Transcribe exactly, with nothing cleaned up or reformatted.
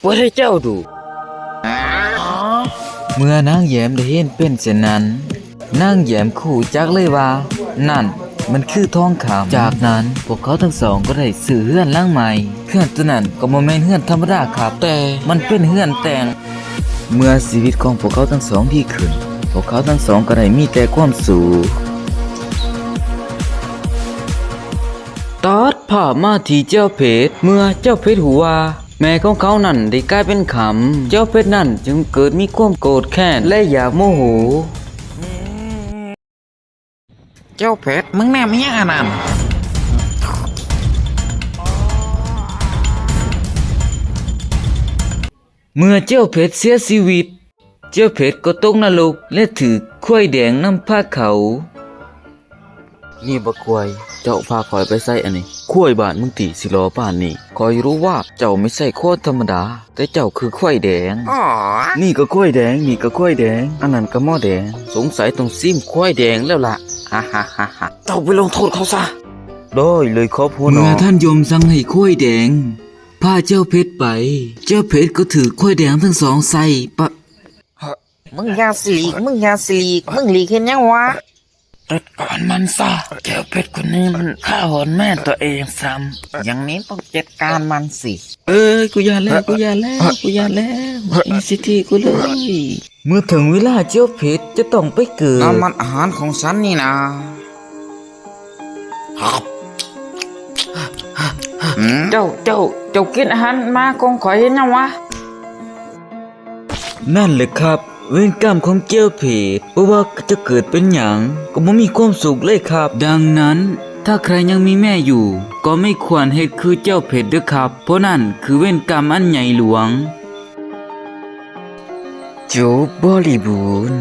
บ่ได้เจ้าดู เมื่อนางแย้มได้เห็นเป็นเช่นนั้น นางแย้มก็ฮู้จักเลยว่า นั่นมันคือทองคำ จากนั้นพวกเขาทั้งสองก็ได้ซื้อเฮือนหลังใหม่ เฮือนตัวนั้นก็บ่แม่นเฮือนธรรมดาครับ แต่มันเป็นเฮือนแต่ง เมื่อชีวิตของพวกเขาทั้งสองดีขึ้น พวกเขาทั้งสองก็ได้มีแต่ความสุข ตัดภาพมาที่เจ้าเพชร เมื่อเจ้าเพชรฮู้ว่า แม่ของเขานั้นได้กลายเป็นขำ เจ้าเพชรนั้นจึงเกิดมีความโกรธแค้นและอยากโมโห เจ้าเพชร มึงแนมอิหยังอันนั้น เมื่อเจ้าเพชรเสียชีวิต เจ้าเพชรก็ตกนรกและถูกควายแดงนำพาเขา นี่บักควาย เจ้าพาข้อยไปไสอันนี้ ควายบ้านมึงติสิหล่อปานนี้ ข้อยรู้ว่าเจ้าไม่ใช่ควายธรรมดา แต่เจ้าคือควายแดง อ๋อ นี่ก็ควายแดง นี่ก็ควายแดง อันนั้นก็หมอแดง สงสัยต้องซิมควายแดงแล้วล่ะ ฮ่าฮ่าฮ่าฮ่า เจ้าไปลงโทษเขาซะ ได้เลยครับหัวหน้า เมื่อท่านยมสั่งให้ควายแดง พาเจ้าเพชรไป เจ้าเพชรก็ถูกควายแดงทั้งสองใส่ปะ มึงอย่าสิหลีก มึงอย่าสิหลีก มึงหลีกเฮ็ดหยังวะ จัดการมันซะ เจ้าเพชรคนนี้มันฆ่าหอนแม่ตัวเองซ้ำ อย่างนี้ต้องจัดการมันสิ เอ้ย กูย่านแล้ว กูย่านแล้ว กูย่านแล้ว อีซีทีกูเลย เมื่อถึงเวลาเจ้าเพชรจะต้องไปเกิด นั่นมันอาหารของฉันนี่นา เจ้า เจ้า เจ้ากินอาหารหมาของข้อยเฮ็ดหยังวะ นั่นแหละครับ เวรกรรมของเจ้าเพชร บ่ว่าจะเกิดเป็นหยัง ก็บ่มีความสุขเลยครับ ดังนั้น ถ้าใครยังมีแม่อยู่ ก็ไม่ควรเฮ็ดคือเจ้าเพชรเด้อครับ เพราะนั่นคือเวรกรรมอันใหญ่หลวง จบบริบูรณ์